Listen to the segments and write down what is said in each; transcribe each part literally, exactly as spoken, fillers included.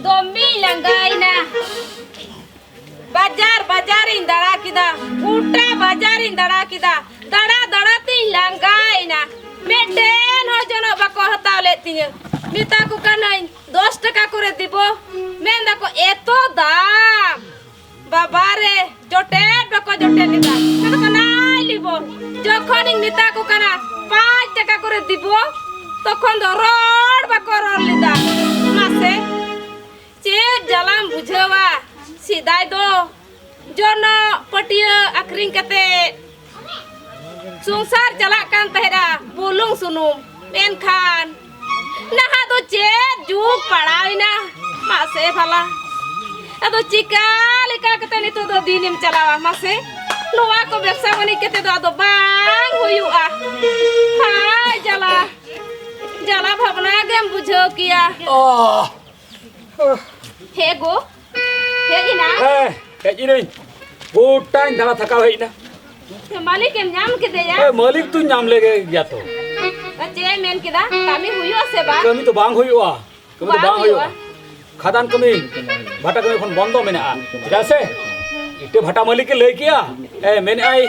ᱫᱚᱢᱮᱧ ᱞᱟᱸᱜᱟᱭᱮᱱᱟ᱾ ᱵᱟᱡᱟᱨ ᱵᱟᱡᱟᱨᱤᱧ ᱫᱟᱬᱟ ᱠᱮᱫᱟ, ᱜᱚᱴᱟ ᱵᱟᱡᱟᱨᱤᱧ ᱫᱟᱬᱟ ᱠᱮᱫᱟ, ᱫᱟᱬᱟ ᱫᱟᱬᱟ ᱛᱤᱧ ᱞᱟᱸᱜᱟᱭᱮᱱᱟ᱾ ᱢᱤᱫᱴᱮᱱ ᱦᱚᱸ ᱡᱚᱱᱚᱜ ᱵᱟᱠᱚ ᱦᱟᱛᱟᱣ ᱞᱮᱫ ᱛᱤᱧᱟᱹ᱾ ᱢᱮᱛᱟ ᱠᱚ ᱠᱟᱹᱱᱟᱹᱧ, "ᱫᱚᱥ ᱴᱟᱠᱟ ᱠᱚᱨᱮ ᱫᱤᱵᱚ?" ᱢᱮᱱ ᱫᱟᱠᱚ, "ᱮᱛᱚ ᱫᱟᱢ!" ᱵᱟᱵᱟ ᱨᱮ, ᱡᱚᱴᱮᱫ ᱵᱟᱠᱚ ᱡᱚᱴᱮᱫ ᱞᱮᱫᱟ᱾ ᱢᱮᱱ ᱫᱟᱠᱚ, "ᱱᱟᱭ ᱞᱤᱵᱚ!" ᱡᱚᱠᱷᱚᱱᱤᱧ ᱢᱮᱛᱟ ᱠᱚ ᱠᱟᱱᱟ, "ᱯᱟᱸᱪ ᱴᱟᱠᱟ ᱠᱚᱨᱮ ᱫᱤᱵᱚ?" ᱛᱚᱠᱷᱚᱱ ᱫᱚ ᱨᱚᱲ ᱵᱟᱠᱚ ᱨᱚᱲ ᱞᱮᱫᱟ᱾ ᱢᱟᱥᱮ, ᱪᱮᱫ ᱡᱟᱞᱟᱢ ᱵᱩᱡᱷᱟᱹᱣᱟ? ᱥᱮᱫᱟᱭ ᱫᱚ ᱡᱚᱱᱚᱜ ᱯᱟᱹᱴᱭᱟᱹ ᱟᱹᱠᱷᱨᱤᱧ ᱠᱟᱛᱮ ᱥᱚᱝᱥᱟᱨ ᱪᱟᱞᱟᱜ ᱠᱟᱱ ᱛᱟᱦᱮᱸᱫᱼᱟ, ᱵᱩᱞᱩᱝ ᱥᱩᱱᱩᱢ᱾ ᱢᱮᱱᱠᱷᱟᱱ ᱱᱟᱦᱟᱜ ᱫᱚ ᱪᱮᱫ ᱡᱩᱜᱽ ᱯᱟᱲᱟᱣᱮᱱᱟ, ᱢᱟᱥᱮ ᱵᱷᱟᱞᱟ᱾ ᱟᱫᱚ ᱪᱤᱠᱟ ᱞᱮᱠᱟ ᱠᱟᱛᱮ ᱱᱤᱛᱚᱜ ᱫᱚ ᱫᱤᱱᱮᱢ ᱪᱟᱞᱟᱣᱟ, ᱢᱟᱥᱮ? ᱱᱚᱣᱟ ᱠᱚ ᱵᱮᱵᱽᱥᱟ ᱵᱟᱹᱱᱤᱡ ᱠᱟᱛᱮ ᱫᱚ ᱟᱫᱚ ᱵᱟᱝ ᱦᱩᱭᱩᱜᱼᱟ᱾ ᱦᱟᱭ ᱡᱟᱞᱟ, ᱡᱟᱞᱟ ᱵᱷᱟᱵᱽᱱᱟ ᱜᱮᱢ ᱵᱩᱡᱷᱟᱹᱣ ᱠᱮᱭᱟ᱾ ᱚ, ᱦᱮ ᱜᱳ, ᱦᱮᱡ ᱮᱱᱟ? ᱦᱮᱸ, ᱦᱮᱡ ᱮᱱᱟᱹᱧ᱾ ᱜᱚᱴᱟᱧ ᱫᱟᱬᱟ ᱛᱷᱟᱠᱟᱣ ᱦᱮᱡ ᱮᱱᱟ᱾ ᱢᱟᱹᱞᱤᱠ ᱮᱢ ᱧᱟᱢ ᱠᱮᱫᱮᱭᱟ? ᱦᱮᱸ, ᱢᱟᱹᱞᱤᱠ ᱫᱩᱧ ᱧᱟᱢ ᱞᱮᱫᱮ ᱜᱮᱭᱟ ᱛᱚ᱾ ᱪᱮᱫ ᱮ ᱢᱮᱱ ᱠᱮᱫᱟ? ᱠᱟᱹᱢᱤ ᱦᱩᱭᱩᱜᱼᱟ ᱥᱮ ᱵᱟᱝ? ᱠᱟᱹᱢᱤ ᱫᱚ ᱵᱟᱝ ᱦᱩᱭᱩᱜᱼᱟ᱾ ᱠᱟᱹᱢᱤ ᱫᱚ ᱵᱟᱝ ᱵᱟᱝ ᱦᱩᱭᱩᱜᱼᱟ᱾ ᱦᱩᱭᱩᱜᱼᱟ᱾ ᱠᱷᱟᱫᱟᱱ ᱠᱟᱹᱢᱤ, ᱵᱷᱟᱴᱟ ᱠᱟᱹᱢᱤ ᱠᱷᱚᱱ ᱵᱚᱱᱫᱚ ᱢᱮᱱᱟᱜᱼᱟ᱾ ᱪᱮᱫᱟᱜ ᱥᱮ ᱤᱴᱟᱹ ᱵᱷᱟᱴᱟ ᱢᱟᱹᱞᱤᱠ ᱮ ᱞᱟᱹᱭ ᱠᱮᱜᱼᱟ, ᱮ, ᱢᱮᱱᱮᱫᱼᱟᱭ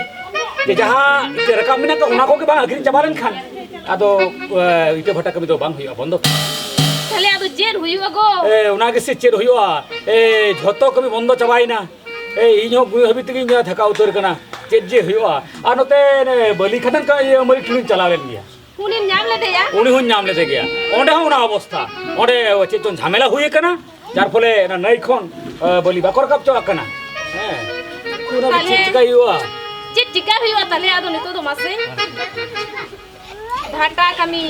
ᱡᱮ ᱡᱟᱦᱟᱸ ᱤᱴᱟᱹ ᱨᱟᱠᱟᱵ ᱢᱮᱱᱟᱜ ᱠᱚ, ᱚᱱᱟ ᱠᱚᱜᱮ ᱵᱟᱝ ᱟᱹᱠᱷᱨᱤᱧ ᱪᱟᱵᱟ ᱞᱮᱱᱠᱷᱟᱱ ᱟᱫᱚ, ᱮ, ᱤᱴᱟᱹ ᱵᱷᱟᱴᱟ ᱠᱟᱹᱢᱤ ᱫᱚ ᱵᱟᱝ ᱦᱩᱭᱩᱜᱼᱟ, ᱵᱚᱱᱫᱚ᱾ ᱛᱟᱦᱞᱮ ᱟᱫᱚ ᱪᱮᱫ ᱦᱩᱭᱩᱜᱼᱟ ᱜᱚ? ᱮ, ᱚᱱᱟ ᱜᱮᱥᱮ ᱪᱮᱫ ᱦᱩᱭᱩᱜᱼᱟ? ᱮ, ᱡᱷᱚᱛᱚ ᱠᱟᱹᱢᱤ ᱵᱚᱱᱫᱚ ᱪᱟᱵᱟᱭᱮᱱᱟ᱾ ᱮ, ᱤᱧ ᱦᱚᱸ ᱜᱩᱭ ᱦᱟᱹᱵᱤᱡ ᱛᱮᱜᱮᱧ ᱛᱷᱟᱠᱟᱣ ᱩᱛᱟᱹᱨ ᱠᱟᱱᱟ᱾ ᱪᱮᱫ ᱡᱮ ᱦᱩᱭᱩᱜᱼᱟ? ᱟᱨ ᱱᱚᱛᱮ ᱵᱟᱹᱞᱤ ᱠᱷᱟᱫᱟᱱ ᱠᱟ-, ᱤᱭᱟᱹ, ᱢᱟᱹᱞᱤᱠ ᱴᱷᱮᱱᱤᱧ ᱪᱟᱞᱟᱣ ᱞᱮᱱ ᱜᱮᱭᱟ᱾ ᱩᱱᱤᱢ ᱧᱟᱢ ᱞᱮᱫᱮᱭᱟ? ᱩᱱᱤ ᱦᱚᱸᱧ ᱧᱟᱢ ᱞᱮᱫᱮ ᱜᱮᱭᱟ᱾ ᱚᱸᱰᱮ ᱦᱚᱸ ᱚᱱᱟ ᱚᱵᱚᱥᱛᱷᱟ᱾ ᱚᱸᱰᱮ ᱪᱮᱫ ᱪᱚᱝ ᱡᱷᱟᱢᱮᱞᱟ ᱦᱩᱭ ᱟᱠᱟᱱᱟ, ᱡᱟᱨ ᱯᱷᱚᱞᱮ ᱚᱱᱟ ᱱᱟᱹᱭ ᱠᱷᱚᱱ, ᱮ, ᱵᱟᱹᱞᱤ ᱵᱟᱠᱚ ᱨᱟᱠᱟᱵ ᱦᱚᱪᱚᱣᱟᱜ ᱠᱟᱱᱟ᱾ ᱦᱮᱸ᱾ ᱚᱱᱟ ᱫᱚ ᱪᱮᱫ ᱛᱟᱦᱞᱮ ᱪᱤᱠᱟᱹᱭ ᱦᱩᱭᱩᱜᱼᱟ? ᱪᱮᱫ ᱪᱤᱠᱟᱹ ᱦᱩᱭᱩᱜᱼᱟ ᱛᱟᱦᱞᱮ ᱟᱫᱚ ᱱᱤᱛᱚᱜ ᱫᱚ ᱢᱟᱥᱮ? ᱵᱷᱟᱴᱟ ᱠᱟᱹᱢᱤ,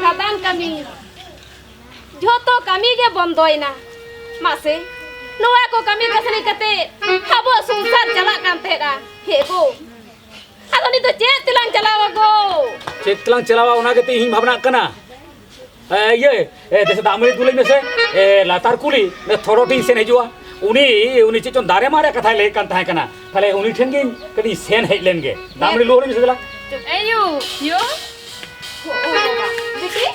ᱠᱷᱟᱫᱟᱱ ᱠᱟᱹᱢᱤ, ᱡᱷᱚᱛᱚ ᱠᱟᱹᱢᱤ ᱜᱮ ᱵᱚᱱᱫᱚᱭᱮᱱᱟ᱾ ᱢᱟᱥᱮ, ᱱᱚᱣᱟ ᱠᱚ ᱠᱟᱹᱢᱤ ᱠᱟᱹᱥᱱᱤ ᱠᱟᱛᱮ ᱟᱵᱚᱣᱟᱜ ᱥᱚᱝᱥᱟᱨ ᱪᱟᱞᱟᱜ ᱠᱟᱱ ᱛᱟᱦᱮᱸᱫᱼᱟ᱾ ᱦᱮ ᱜᱳ, ᱟᱫᱚ ᱱᱤᱛ ᱫᱚ ᱪᱮᱫ ᱛᱮᱞᱟᱝ ᱪᱟᱞᱟᱣᱟ ᱜᱳ? ᱪᱮᱫ ᱛᱮᱞᱟᱝ ᱪᱟᱞᱟᱣᱟ, ᱚᱱᱟ ᱜᱮᱛᱚ ᱤᱧ ᱵᱷᱟᱵᱽᱱᱟᱜ ᱠᱟᱱᱟ᱾ ᱮ, ᱤᱭᱟᱹ, ᱮ, ᱫᱮᱥᱮ ᱫᱟᱜ ᱢᱟᱹᱲᱤ ᱫᱩᱞᱟᱹᱧ ᱢᱮᱥᱮ᱾ ᱮ, ᱞᱟᱛᱟᱨ ᱠᱩᱞᱦᱤ, ᱚᱱᱮ ᱛᱷᱚᱨᱚᱴᱤᱧ ᱥᱮᱱ ᱦᱤᱡᱩᱜᱼᱟ᱾ ᱩᱱᱤ, ᱩᱱᱤ ᱪᱮᱫ ᱪᱚᱝ ᱫᱟᱨᱮ ᱢᱟᱜ ᱨᱮᱭᱟᱜ ᱠᱟᱛᱷᱟᱭ ᱞᱟᱹᱭᱮᱫ ᱠᱟᱱ ᱛᱟᱦᱮᱸ ᱠᱟᱱᱟ᱾ ᱛᱟᱦᱞᱮ ᱩᱱᱤ ᱴᱷᱮᱱ ᱜᱤᱧ ᱠᱟᱹᱴᱤᱡ ᱥᱮᱱ ᱦᱮᱡ ᱞᱮᱱ ᱜᱮ᱾ ᱫᱟᱜ ᱢᱟᱹᱲᱤ ᱞᱩ ᱟᱹᱞᱤᱧ ᱢᱮᱥᱮ ᱫᱮᱞᱟ᱾ ᱮ ᱭᱩ, ᱭᱩ᱾ ᱵᱤᱴᱤ,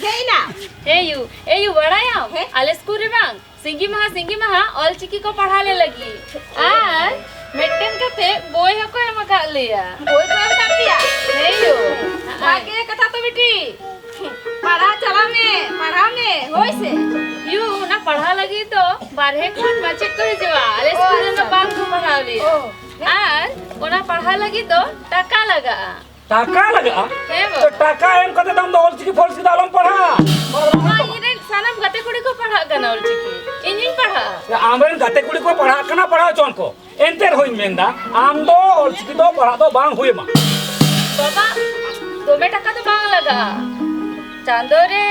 ᱦᱮᱡ ᱮᱱᱟ? ᱦᱮᱸ ᱭᱩ, ᱮ ᱭᱩ, ᱵᱟᱲᱟᱭᱟᱢ? ᱦᱮᱸ? ᱟᱞᱮ ᱥᱠᱩᱞ ᱨᱮ ᱵᱟᱝ ᱥᱤᱸᱜᱤ ᱢᱟᱦᱟ, ᱥᱤᱸᱜᱤ ᱢᱟᱦᱟ ᱚᱞ ᱪᱤᱠᱤ ᱠᱚ ᱯᱟᱲᱦᱟᱣ ᱞᱮ ᱞᱟᱹᱜᱤᱫ᱾ ᱟᱨ ᱢᱤᱫᱴᱮᱱ ᱠᱟᱛᱮ ᱵᱳᱭ ᱦᱚᱸᱠᱚ ᱮᱢ ᱟᱠᱟᱫ ᱞᱮᱭᱟ᱾ ᱵᱳᱭ ᱠᱚ ᱮᱢ ᱟᱠᱟᱫ ᱯᱮᱭᱟ? ᱦᱮᱸ ᱭᱩ᱾ ᱵᱷᱟᱜᱮ ᱠᱟᱛᱷᱟ ᱛᱚ ᱵᱤᱴᱤ᱾ ᱯᱟᱲᱦᱟᱣ ᱪᱟᱞᱟᱜ ᱢᱮ, ᱯᱟᱲᱦᱟᱣ ᱢᱮ, ᱦᱳᱭ ᱥᱮ? ᱭᱩ, ᱚᱱᱟ ᱯᱟᱲᱦᱟᱣ ᱞᱟᱹᱜᱤᱫ ᱫᱚ ᱵᱟᱨᱦᱮ ᱠᱷᱚᱱ ᱢᱟᱪᱮᱫ ᱠᱚ ᱦᱤᱡᱩᱜᱼᱟ᱾ ᱟᱞᱮ ᱚ, ᱥᱠᱩᱞ ᱨᱮᱫᱚ ᱟᱪᱪᱷᱟ᱾ ᱵᱟᱝ ᱠᱚ ᱯᱟᱲᱦᱟᱣ ᱞᱮᱭᱟ᱾ ᱚ, ᱦᱮᱸ᱾ ᱟᱨ ᱚᱱᱟ ᱯᱟᱲᱦᱟᱣ ᱞᱟᱹᱜᱤᱫ ᱫᱚ ᱴᱟᱠᱟ ᱞᱟᱜᱟᱜᱼᱟ᱾ ᱴᱟᱠᱟ ᱞᱟᱜᱟᱜᱼᱟ? ᱦᱮᱸ ᱛᱚ ᱵᱟᱵᱟ᱾ ᱴᱟᱠᱟ ᱮᱢ ᱠᱟᱛᱮ ᱫᱚ ᱟᱢ ᱫᱚ ᱚᱞᱪᱤᱠᱤ ᱯᱷᱚᱞᱪᱤᱠᱤ ᱫᱚ ᱟᱞᱚᱢ ᱯᱟᱲᱦᱟᱜᱼᱟ᱾ ᱵᱟᱵᱟ, ᱤᱧ ᱨᱮᱱ ᱥᱟᱱᱟᱢ ᱜᱟᱛᱮ ᱠᱩᱲᱤ ᱠᱚ ᱯᱟᱲᱦᱟᱜ ᱠᱟᱱᱟ ᱚᱞᱪᱤᱠᱤ᱾ ᱤᱧᱤᱧ ᱯᱟᱲᱦᱟᱜᱼᱟ᱾ ᱟᱢ ᱨᱮᱱ ᱜᱟᱛᱮ ᱠᱩᱲᱤ ᱠᱚ ᱯᱟᱲᱦᱟᱜ ᱠᱟᱱᱟ, ᱯᱟᱲᱦᱟᱣ ᱦᱚᱪᱚᱣᱟᱱ ᱠᱚ᱾ ᱮᱱᱛᱮ ᱨᱮᱦᱚᱸᱧ ᱢᱮᱱᱫᱟ, ᱟᱢ ᱫᱚ ᱚᱞᱪᱤᱠᱤ ᱫᱚ ᱯᱟᱲᱦᱟᱜ ᱫᱚ ᱵᱟᱝ ᱦᱩᱭ ᱟᱢᱟ᱾ ᱵᱟᱵᱟ, ᱫᱚᱢᱮ ᱴᱟᱠᱟ ᱫᱚ ᱵᱟᱝ ᱞᱟᱜᱟᱜᱼᱟ᱾ ᱪᱟᱸᱫᱚ ᱨᱮ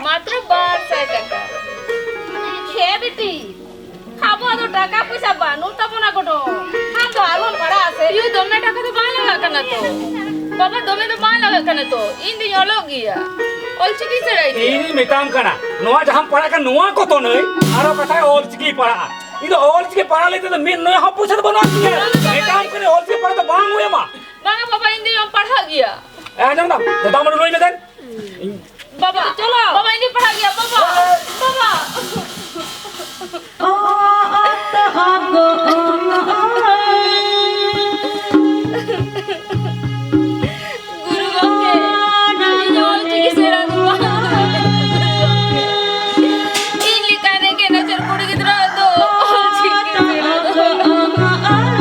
ᱢᱟᱛᱨᱚ ᱵᱟᱨ ᱥᱟᱭ ᱴᱟᱠᱟ᱾ ᱦᱮᱸ ᱵᱤᱴᱤ, ᱟᱵᱚᱣᱟᱜ ᱫᱚ ᱴᱟᱠᱟ ᱯᱚᱭᱥᱟ ᱵᱟᱹᱱᱩᱜ ᱛᱟᱵᱚᱱᱟ ᱜᱚᱰᱚ᱾ ᱟᱢ ᱫᱚ ᱟᱞᱚᱢ ᱯᱟᱲᱦᱟᱜᱼᱟ ᱥᱮ᱾ ᱭᱩ, ᱫᱚᱢᱮ ᱴᱟᱠᱟ ᱫᱚ ᱵᱟᱝ ᱞᱟᱜᱟᱜ ᱠᱟᱱᱟ ᱛᱚ᱾ ᱵᱟᱵᱟ, ᱫᱚᱢᱮ ᱫᱚ ᱵᱟᱝ ᱞᱟᱜᱟᱜ ᱠᱟᱱᱟ ᱛᱚ᱾ ᱤᱧ ᱫᱩᱧ ᱚᱞᱚᱜ ᱜᱮᱭᱟ᱾ ᱚᱞᱪᱤᱠᱤ ᱥᱮᱬᱟᱭ ᱜᱮᱭᱟ᱾ ᱤᱧᱤᱧ ᱢᱮᱛᱟᱢ ᱠᱟᱱᱟ, ᱱᱚᱣᱟ ᱡᱟᱦᱟᱸᱢ ᱯᱟᱲᱦᱟᱜ ᱠᱟᱱᱟ, ᱱᱚᱣᱟ ᱠᱚ ᱛᱚ ᱱᱟᱹᱭ, ᱟᱨᱚ ᱠᱟᱛᱷᱟᱭ ᱚᱞᱪᱤᱠᱤ ᱯᱟᱲᱦᱟᱜᱼᱟ᱾ ᱤᱧ ᱫᱚ ᱚᱞᱪᱤᱠᱤ ᱯᱟᱲᱦᱟᱣ ᱞᱟᱹᱜᱤᱫ ᱛᱮᱫᱚ ᱢᱤᱫ ᱱᱚᱭᱟ ᱦᱚᱸ ᱯᱚᱭᱥᱟ ᱫᱚ ᱵᱟᱹᱱᱩᱜᱼᱟ ᱛᱤᱧᱟ᱾ ᱢᱮᱛᱟᱢ ᱠᱟᱹᱱᱟᱹᱧ, ᱚᱞᱪᱤᱠᱤ ᱯᱟᱲᱦᱟᱣ ᱫᱚ ᱵᱟᱝ ᱦᱩᱭ ᱟᱢᱟ᱾ ᱵᱟᱝᱟ ᱵᱟᱵᱟ, ᱤᱧ ᱫᱚᱧ ᱯᱟᱲᱦᱟᱜ ᱜᱮᱭᱟ᱾ ᱮ, ᱟᱸᱡᱚᱢ ᱫᱟᱢ? ᱫᱟᱫᱟ ᱢᱟᱹᱱᱩ ᱞᱟᱹᱭ ᱢᱮ ᱫᱮᱱ᱾ ᱵᱟᱵᱟ, ᱪᱚᱞᱚ᱾ ᱵᱟᱵᱟ, ᱤᱧ ᱫᱚᱧ ᱯᱟᱲᱦᱟᱜ ᱜᱮᱭᱟ, ᱵᱟᱵᱟ, ᱵᱟᱵᱟ᱾ ᱜᱩᱨᱩ ᱜᱚᱢᱠᱮ, ᱤᱧ ᱚᱞ ᱪᱤᱠᱤ ᱥᱮᱬᱟ ᱫᱚ ᱵᱟᱝ᱾ ᱤᱧ ᱞᱮᱠᱟᱱ ᱨᱮᱸᱜᱮᱡ ᱱᱟᱪᱟᱨ ᱠᱩᱲᱤ ᱜᱤᱫᱽᱨᱟᱹ ᱫᱚ ᱚᱞ ᱪᱤᱠᱤ ᱥᱮᱬᱟ ᱫᱚ ᱵᱟᱝ᱾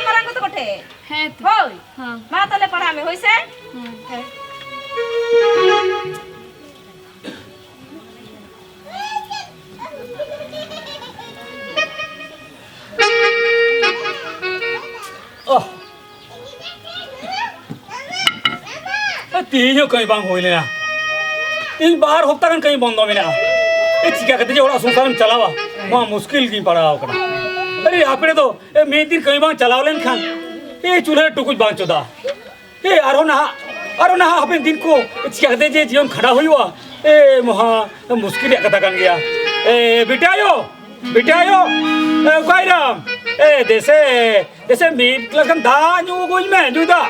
ᱢᱟᱨᱟᱝ ᱜᱚ ᱛᱟᱠᱚ ᱴᱷᱮᱱ᱾ ᱦᱮᱸ ᱛᱚ᱾ ᱦᱳᱭ᱾ ᱦᱮᱸ᱾ ᱢᱟ ᱛᱟᱦᱞᱮ ᱯᱟᱲᱦᱟᱜ ᱢᱮ, ᱦᱳᱭ ᱥᱮ? ᱦᱮᱸ᱾ ᱦᱮᱸ᱾ ᱚᱦ᱾ ᱛᱮᱦᱮᱧ ᱦᱚᱸ ᱠᱟᱹᱢᱤ ᱵᱟᱝ ᱦᱩᱭ ᱞᱮᱱᱟ᱾ ᱤᱧ ᱵᱟᱨ ᱦᱚᱯᱛᱟ ᱜᱟᱱ ᱠᱟᱹᱢᱤ ᱵᱚᱱᱫᱚ ᱢᱮᱱᱟᱜᱼᱟ᱾ ᱮ, ᱪᱤᱠᱟ ᱠᱟᱛᱮ ᱡᱮ ᱚᱲᱟᱜ ᱥᱚᱝᱥᱟᱨᱮᱢ ᱪᱟᱞᱟᱣᱟ? ᱱᱚᱣᱟ ᱢᱩᱥᱠᱤᱞ ᱜᱤᱧ ᱯᱟᱲᱟᱣ ᱟᱠᱟᱱᱟ᱾ ᱟᱨᱮ, ᱟᱯᱮ ᱫᱚ, ᱮ, ᱢᱤᱫ ᱫᱤᱱ ᱠᱟᱹᱢᱤ ᱵᱟᱝ ᱪᱟᱞᱟᱣ ᱞᱮᱱᱠᱷᱟᱱ, ᱮ, ᱪᱩᱞᱦᱟᱹ ᱨᱮ ᱴᱩᱠᱩᱡ ᱵᱟᱝ ᱪᱚᱸᱫᱟᱜᱼᱟ᱾ ᱮ, ᱟᱨᱦᱚᱸ ᱱᱟᱦᱟᱜ, ᱟᱨᱦᱚᱸ ᱱᱟᱦᱟᱜ ᱦᱟᱯᱮᱱ ᱫᱤᱱ ᱠᱚ ᱪᱤᱠᱟ ᱠᱟᱛᱮ ᱡᱮ ᱡᱤᱭᱚᱱ ᱠᱷᱟᱸᱰᱟᱣ ᱦᱩᱭᱩᱜᱼᱟ? ᱮ, ᱢᱚᱦᱟ ᱢᱩᱥᱠᱤᱞ ᱨᱮᱭᱟᱜ ᱠᱟᱛᱷᱟ ᱠᱟᱱ ᱜᱮᱭᱟ᱾ ᱮ, ᱵᱮᱴᱟ ᱟᱭᱳ, ᱵᱮᱴᱟ ᱟᱭᱳ, ᱮ, ᱚᱠᱟᱭ ᱱᱟᱢ? ᱮ, ᱫᱮᱥᱮ, ᱫᱮᱥᱮ ᱢᱤᱫ ᱜᱞᱟᱥ ᱜᱟᱱ ᱫᱟᱜ ᱧᱩ ᱟᱹᱜᱩᱧ ᱢᱮ, ᱧᱩ ᱫᱟᱜ᱾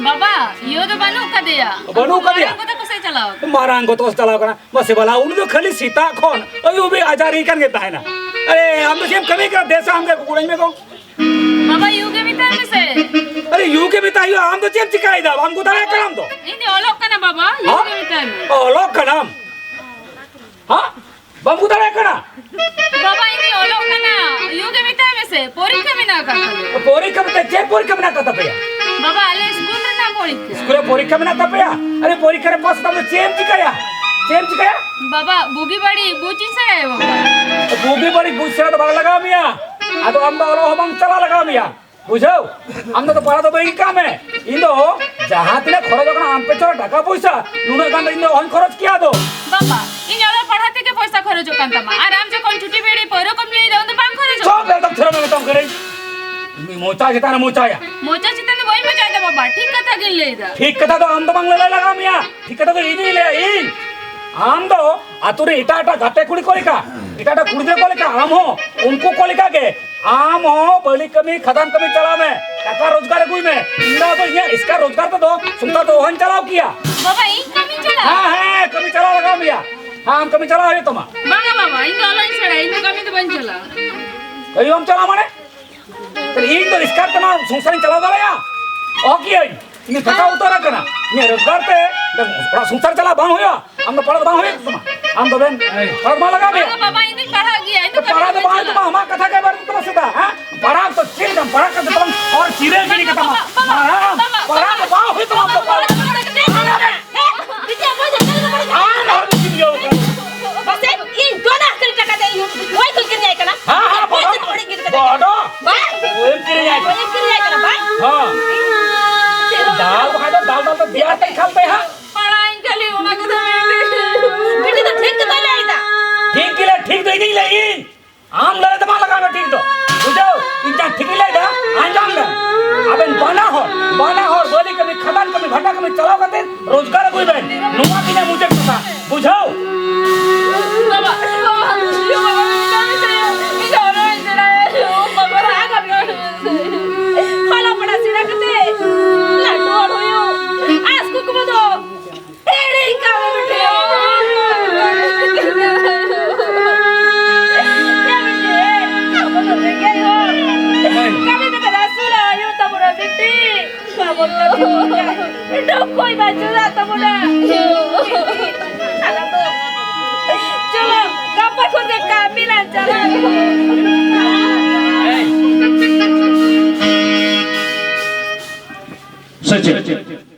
ᱵᱟᱵᱟ, ᱭᱳ ᱫᱚ ᱵᱟᱹᱱᱩᱜ ᱠᱟᱫᱮᱭᱟ᱾ ᱵᱟᱹᱱᱩᱜ ᱠᱟᱫᱮᱭᱟ? ᱢᱟᱨᱟᱝ ᱜᱚ ᱛᱟᱠᱚ ᱥᱮᱫ ᱪᱟᱞᱟᱣ ᱟᱠᱟᱱᱟ᱾ ᱢᱟᱨᱟᱝ ᱜᱚ ᱛᱟᱠᱚ ᱥᱮᱫ ᱪᱟᱞᱟᱣ ᱟᱠᱟᱱᱟ? ᱢᱟᱥᱮ ᱵᱟᱞᱟ, ᱩᱱᱤ ᱫᱚ ᱠᱷᱟᱹᱞᱤ ᱥᱮᱛᱟᱜ ᱠᱷᱚᱱ ᱟᱹᱭᱩᱵ ᱮ ᱟᱡᱟᱨᱤ ᱠᱟᱱ ᱜᱮ ᱛᱟᱦᱮᱱᱟ᱾ ᱟᱨᱮ, ᱟᱢ ᱫᱚ ᱪᱮᱫ ᱮᱢ ᱠᱟᱹᱢᱤ ᱠᱟᱱᱟ? ᱫᱮᱥᱮ ᱟᱢ ᱜᱮ ᱜᱚᱲᱚᱧ ᱢᱮ ᱜᱚ᱾ ᱵᱟᱵᱟ, ᱭᱩ ᱜᱮ ᱢᱮᱛᱟᱭ ᱢᱮᱥᱮ᱾ ᱟᱨᱮ, ᱭᱩ ᱜᱮ ᱢᱮᱛᱟᱭ ᱦᱩᱭᱩᱜᱼᱟ? ᱟᱢ ᱫᱚ ᱪᱮᱫ ᱮᱢ ᱪᱤᱠᱟᱹᱭᱮᱫᱟ? ᱵᱟᱢ ᱜᱩ ᱫᱟᱲᱮᱭᱟᱜ ᱠᱟᱱᱟ ᱟᱢ ᱫᱚ? ᱤᱧ ᱫᱚ ᱚᱞᱚᱜ ᱠᱟᱱᱟ ᱵᱟᱵᱟ, ᱭᱩ ᱦᱟ? ᱜᱮ ᱢᱮᱛᱟᱭ ᱢᱮ᱾ ᱚᱞᱚᱜ ᱠᱟᱱᱟᱢ? ᱦᱟ? ᱵᱟᱢ ᱜᱩ ᱫᱟᱲᱮᱭᱟᱜ ᱠᱟᱱᱟ? ᱵᱟᱵᱟ, ᱤᱧ ᱫᱚ ᱚᱞᱚᱜ ᱠᱟᱱᱟ, ᱭᱩ ᱜᱮ ᱢᱮᱛᱟᱭ ᱢᱮᱥᱮ, ᱯᱚᱨᱤᱠᱠᱷᱟ ᱢᱮᱱᱟᱜ ᱟᱠᱟᱫ ᱛᱟᱞᱮᱭᱟ᱾ ᱯᱚᱨᱤᱠᱠᱷᱟ ᱢᱮᱱᱟᱜ, ᱪᱮᱫ ᱯᱚᱨᱤᱠᱠᱷᱟ ᱢᱮᱱᱟᱜ ᱟᱠᱟᱫ ᱛᱟᱯᱮᱭᱟ? ᱵᱟᱵᱟ, ᱟᱞᱮ ᱥᱠᱩᱞ ᱨᱮᱱᱟᱜ ᱯᱚᱨᱤᱠᱠᱷᱟ᱾ ᱥᱠᱩᱞ ᱨᱮ ᱯᱚᱨᱤᱠᱠᱷᱟ ᱢᱮᱱᱟᱜ ᱛᱟᱯᱮᱭᱟ? ᱟᱨᱮ, ᱯᱚᱨᱤᱠᱠᱷᱟ ᱨᱮ ᱯᱟᱥ ᱠᱟᱛᱮ ᱪᱮᱫ ᱮᱢ ᱪᱤᱠᱟᱹᱭᱟ? ᱪᱮᱫ ᱮᱢ ᱪᱤᱠᱟᱹᱭᱟ? ᱵᱟᱵᱟ, ᱵᱩᱜᱤ ᱵᱟᱹᱲᱤᱡ ᱵᱩᱡᱽ ᱤᱧ ᱥᱮᱬᱟᱭᱟ ᱵᱟᱵᱟ᱾ ᱵᱩᱜᱤ ᱵᱟᱹᱲᱤᱡ ᱵᱩᱡᱽ ᱥᱮᱬᱟ ᱫᱚ ᱵᱟᱝ ᱞᱟᱜᱟᱣ ᱢᱮᱭᱟ᱾ ᱟᱫᱚ ᱟᱢ ᱫᱚ ᱚᱞᱚᱜ ᱦᱚᱸ ᱵᱟᱝ ᱪᱟᱞᱟᱣ ᱞᱟᱜᱟᱣ ᱢᱮᱭᱟ᱾ ᱵᱩᱡᱷᱟᱹᱣ? ᱟᱢ ᱫᱚ ᱯᱟᱲᱦᱟᱣ ᱫᱚ ᱵᱟᱹᱜᱤ ᱠᱟᱜ ᱢᱮ᱾ ᱤᱧ ᱫᱚ ᱡᱟᱦᱟᱸ ᱛᱤᱱᱟᱹᱜ ᱠᱷᱚᱨᱚᱪᱚᱜ ᱠᱟᱱᱟ ᱟᱢ ᱯᱮᱪᱷᱚᱱ ᱨᱮ ᱴᱟᱠᱟ ᱯᱚᱭᱥᱟ, ᱱᱩᱱᱟᱹᱜ ᱜᱟᱱ ᱫᱚ ᱤᱧ ᱫᱚ ᱚᱦᱚᱧ ᱠᱷᱚᱨᱚᱪ ᱠᱮᱭᱟ ᱟᱫᱚ᱾ ᱵᱟᱵᱟ, ᱤᱧ ᱚᱞᱚᱜ ᱯᱟᱲᱦᱟᱣ ᱛᱮᱜᱮ ᱯᱚᱭᱥᱟ ᱠᱷᱚᱨᱚᱪᱚᱜ ᱠᱟᱱ ᱛᱟᱢᱟ, ᱟᱨ ᱟᱢ ᱡᱚᱠᱷᱚᱱ ᱪᱩᱴᱤ ᱵᱤᱲᱤ ᱯᱟᱹᱣᱨᱟᱹ ᱠᱚᱢ ᱧᱩᱭᱮᱫᱟ, ᱩᱱ ᱫᱚ ᱵᱟᱝ ᱠᱷᱚᱨᱚᱪᱚᱜ ᱪᱚᱯ, ᱠᱟᱱᱟ᱾ ᱮᱠᱫᱚᱢ ᱪᱷᱮᱨᱚ ᱢᱮ, ᱢᱮᱛᱟᱢ ᱠᱟᱹᱱᱟᱹᱧ᱾ ᱢᱚᱪᱟ ᱪᱮᱛᱟᱱ ᱨᱮ ᱢᱚᱪᱟᱭᱟ᱾ ᱢᱚᱪᱟ ᱪᱮᱛᱟᱱ ᱫᱚ ᱵᱟᱹᱧ ᱢᱚᱪᱟᱭᱮᱫᱟ ᱵᱟᱵᱟ, ᱴᱷᱤᱠ ᱠᱟᱛᱷᱟ ᱜᱤᱧ ᱞᱟᱹᱭᱫᱟ᱾ ᱴᱷᱤᱠ ᱠᱟᱛᱷᱟ ᱫᱚ ᱟᱢ ᱫᱚ ᱵᱟᱝ ᱞᱟᱹᱞᱟᱹᱭ ᱞᱟᱜᱟᱣ ᱢᱮᱭᱟ, ᱴᱷᱤᱠ ᱠᱟᱛᱷᱟ ᱫᱚ ᱤᱧᱤᱧ ᱞᱟᱹᱭᱟ, ᱤᱧ᱾ ᱟᱢ ᱫᱚ ᱟᱛᱳ ᱨᱮ ᱮᱴᱟᱜ ᱮᱴᱟᱜ ᱜᱟᱛᱮ ᱠᱩᱲᱤ ᱠᱚ ᱞᱮᱠᱟ, ᱮᱴᱟᱜ ᱮᱴᱟᱜ ᱠᱩᱲᱤ ᱜᱤᱫᱽᱨᱟᱹ ᱠᱚ ᱞᱮᱠᱟ, ᱟᱢ ᱦᱚᱸ ᱩᱱᱠᱩ ᱠᱚ ᱞᱮᱠᱟ ᱜᱮ ᱟᱢ ᱦᱚᱸ ᱵᱟᱹᱞᱤ ᱠᱟᱹᱢᱤ, ᱠᱷᱟᱫᱟᱱ ᱠᱟᱹᱢᱤ ᱪᱟᱞᱟᱣ ᱢᱮ, ᱴᱟᱠᱟ ᱨᱳᱡᱽᱜᱟᱨ ᱟᱹᱜᱩᱭ ᱢᱮ᱾ ᱤᱧ ᱫᱚ ᱟᱫᱚ ᱤᱧᱟᱹᱜ ᱮᱥᱠᱟᱨ ᱨᱳᱡᱽᱜᱟᱨ ᱛᱮᱫᱚ ᱥᱚᱝᱥᱟᱨ ᱫᱚ ᱚᱦᱚᱧ ᱪᱟᱞᱟᱣ ᱠᱮᱭᱟ᱾ ᱵᱟᱵᱟ, ᱤᱧ ᱠᱟᱹᱢᱤᱧ ᱪᱟᱞᱟᱜᱼᱟ᱾ ᱦᱮᱸ, ᱦᱮᱸ, ᱠᱟᱹᱢᱤ ᱪᱟᱞᱟᱣ ᱞᱟᱜᱟᱣ ᱢᱮᱭᱟ᱾ ᱦᱮᱸ, ᱟᱢ ᱠᱟᱹᱢᱤ ᱪᱟᱞᱟᱣ ᱦᱩᱭᱩᱜ ᱛᱟᱢᱟ᱾ ᱵᱟᱝᱟ ᱵᱟᱵᱟ, ᱤᱧ ᱫᱚ ᱚᱞᱚᱜ ᱤᱧ ᱥᱮᱬᱟᱭᱟ, ᱤᱧ ᱫᱚ ᱠᱟᱹᱢᱤ ᱫᱚ ᱵᱟᱹᱧ ᱪᱟᱞᱟᱜᱼᱟ᱾ ᱠᱟᱹᱢᱤ ᱵᱟᱢ ᱪᱟᱞᱟᱜᱼᱟ ᱢᱟᱱᱮ? ᱛᱟᱦᱞᱮ ᱤᱧ ᱫᱚ ᱮᱥᱠᱟᱨ ᱛᱮᱢᱟ ᱥᱚᱝᱥᱟᱨᱤᱧ ᱪᱟᱞᱟᱣ ᱫᱟᱲᱮᱭᱟᱜᱼᱟ? ᱚᱦᱚ ᱠᱮᱭᱟᱹᱧ᱾ ᱤᱧ ᱫᱚ ᱛᱷᱟᱠᱟ ᱩᱛᱟᱹᱨ ᱟᱠᱟᱱᱟ᱾ ᱤᱧᱟᱹᱜ ᱨᱳᱡᱽᱜᱟᱨ ᱛᱮ ᱚᱲᱟᱜ ᱥᱚᱝᱥᱟᱨ ᱪᱟᱞᱟᱣ ᱵᱟᱝ ᱦᱩᱭᱩᱜᱼᱟ᱾ ᱟᱢ ᱫᱚ ᱯᱟᱲᱦᱟᱣ ᱫᱚ ᱵᱟᱝ ᱦᱩᱭᱩᱜ ᱛᱟᱢᱟ᱾ ᱟᱢ ᱫᱚ ᱵᱮᱱ ᱯᱟᱲᱦᱟᱣ ᱫᱚ ᱵᱟᱝ ᱞᱟᱜᱟᱣ ᱢᱮᱭᱟ᱾ ᱵᱟᱝᱟ ᱵᱟᱵᱟ, ᱤᱧ ᱫᱚᱧ ᱯᱟᱲᱦᱟᱜ ᱜᱮᱭᱟ, ᱤᱧ ᱫᱚ ᱯᱟᱲᱦᱟᱣ ᱫᱚ ᱠᱟᱹᱢᱤ ᱵᱟᱝ ᱦᱩᱭᱩᱜ ᱪᱟᱞᱟᱜᱼᱟ᱾ ᱛᱟᱢᱟ, ᱟᱢᱟᱜ ᱠᱟᱛᱷᱟ ᱜᱮ ᱵᱟᱹᱱᱩᱜ ᱛᱟᱢᱟ ᱥᱮ ᱫᱟ, ᱦᱮᱸ? ᱯᱟᱲᱦᱟᱜ ᱫᱚ ᱪᱮᱫ ᱞᱮᱠᱟᱢ ᱯᱟᱲᱦᱟᱜ ᱠᱟᱱ ᱛᱟᱢᱟ? ᱟᱨ ᱪᱤᱨᱟᱹ ᱜᱤᱰᱤ ᱠᱟᱛᱟᱢᱟ᱾ ᱵᱟᱵᱟ, ᱢᱟᱨᱟᱝ ᱵᱟᱵᱟ, ᱯᱟᱲᱦᱟᱜ ᱫᱚ ᱵᱟᱝ ᱦᱩᱭᱩᱜ ᱛᱟᱢᱟ, ᱟᱢ ᱫᱚ ᱯᱟᱲᱦᱟᱜ᱾ ᱵᱟᱵᱟ, ᱵᱟᱵᱟ, ᱵᱟᱵᱟ, ᱵᱟᱵᱟ, ᱟᱨ ᱦᱚᱸ ᱵᱤᱥᱤ ᱤᱭᱟᱹ ᱠᱟᱱᱟ᱾ ᱯᱟᱥᱮᱡ ᱤᱧ ᱫᱚ ᱚᱱᱟ ᱠᱷᱟᱹᱞᱤ ᱴᱟᱠᱟ ᱛᱮ ᱤᱧ ᱦᱚᱸ ᱵᱳᱭ ᱠᱚᱧ ᱠᱤᱨᱤᱧ ᱟᱭ ᱠᱟᱱᱟ᱾ ᱦᱮᱸ, ᱦᱮᱸ, ᱵᱳᱭ ᱵᱚᱰᱚ᱾ ᱠᱚᱧ ᱠᱤᱨᱤᱧ ᱟᱭ ᱠᱟᱱᱟ᱾ ᱵᱚᱰᱚ᱾ ᱵᱟᱝ᱾ ᱵᱳᱭ ᱠᱤᱨᱤᱧ ᱟᱭ ᱠᱟᱱᱟ᱾ ᱵᱳᱭ ᱠᱤᱨᱤᱧ ᱟᱭ ᱠᱟᱱᱟ, ᱵᱟᱝ᱾ ᱦᱮᱸ᱾ ᱫᱟᱞ ᱵᱟᱠᱷᱟᱡ ᱫᱚ ᱫᱟᱞ ᱫᱟᱞ ᱛᱮ ᱫᱮᱭᱟ ᱛᱮ ᱠᱷᱟᱞ ᱛᱮ ᱦᱟᱸᱜ᱾ ᱯᱟᱲᱦᱟᱜ ᱤᱧ ᱠᱷᱟᱹᱞᱤ ᱚᱱᱟ ᱠᱟᱛᱷᱟ ᱢᱮᱱᱛᱮ᱾ ᱵᱤᱴᱤ ᱫᱚ ᱴᱷᱤᱠ ᱜᱮᱛᱚᱭ ᱞᱟᱹᱭ ᱮᱫᱟ᱾ ᱴᱷᱤᱠ ᱜᱮ ᱞᱟᱹᱭ, ᱴᱷᱤᱠ ᱫᱚ ᱤᱧᱤᱧ ᱞᱟᱹᱭ ᱤᱧ᱾ ᱟᱢ ᱞᱟᱹᱭ ᱛᱮ ᱵᱟᱝ ᱞᱟᱜᱟᱣ ᱢᱮ ᱴᱷᱤᱠ ᱫᱚ᱾ ᱵᱩᱡᱷᱟᱹᱣ? ᱤᱧ ᱡᱟᱦᱟᱸ ᱴᱷᱤᱠ ᱤᱧ ᱞᱟᱹᱭ ᱮᱫᱟ, ᱟᱸᱡᱚᱢ ᱢᱮ᱾ ᱟᱵᱮᱱ ᱵᱟᱱᱟ ᱦᱚᱲ, ᱵᱟᱱᱟ ᱦᱚᱲ ᱵᱟᱹᱞᱤ ᱠᱟᱹᱢᱤ, ᱠᱷᱟᱫᱟᱱ ᱠᱟᱹᱢᱤ, ᱵᱷᱟᱴᱟ ᱠᱟᱹᱢᱤ ᱪᱟᱞᱟᱣ ᱠᱟᱛᱮ ᱨᱳᱡᱽᱜᱟᱨ ᱟᱹᱜᱩᱭ ᱵᱮᱱ᱾ ᱱᱚᱣᱟ ᱜᱮ ᱤᱧᱟᱹᱜ ᱢᱩᱪᱟᱹᱫ ᱠᱟᱛᱷᱟ᱾ ᱵᱩᱡᱷᱟᱹᱣ? ᱵᱟᱵᱟ, ᱵᱟᱵᱟ, ᱵᱟᱵᱟ, ᱤᱧ ᱫᱚ ᱚᱱᱟᱧ ᱥᱮᱬᱟᱭᱟ᱾ ᱵᱟᱵᱟ, ᱨᱟᱜ ᱟᱞᱚᱢ ᱨᱚᱲ᱾ ᱦᱚᱞᱟ ᱯᱟᱲᱟ ᱥᱮᱬᱟ ᱠᱟᱛᱮ ᱞᱟᱹᱴᱩ ᱦᱚᱲ ᱦᱩᱭᱩᱜ ᱟᱥ ᱠᱩᱠᱢᱩ ᱫᱚ ᱦᱤᱲᱤᱧ ᱠᱟᱜ ᱢᱮ ᱵᱤᱴᱤ᱾ ᱦᱮᱸ ᱵᱤᱴᱤ, ᱟᱵᱚ ᱫᱚ ᱨᱮᱸᱜᱮᱡ ᱦᱚᱲ᱾ ᱠᱟᱹᱢᱤ ᱠᱟᱛᱮ ᱟᱹᱥᱩᱞᱚᱜ ᱦᱩᱭᱩᱜ ᱛᱟᱵᱚᱱᱟ ᱵᱤᱴᱤ᱾ ᱵᱟᱵᱚᱱ ᱠᱟᱹᱢᱤ ᱞᱮᱠᱷᱟᱱ ᱰᱚᱠᱚᱡ ᱵᱟᱹᱪᱩᱜ ᱛᱟᱵᱚᱱᱟ᱾ ᱟᱞᱟᱝ ᱫᱚ ᱪᱚᱞᱚ, ᱜᱟᱯᱟ ᱠᱷᱚᱱ ᱜᱮ ᱠᱟᱹᱢᱤ ᱞᱟᱝ ᱪᱟᱞᱟᱜᱼᱟ᱾ ᱥᱮ ᱪᱮᱫ?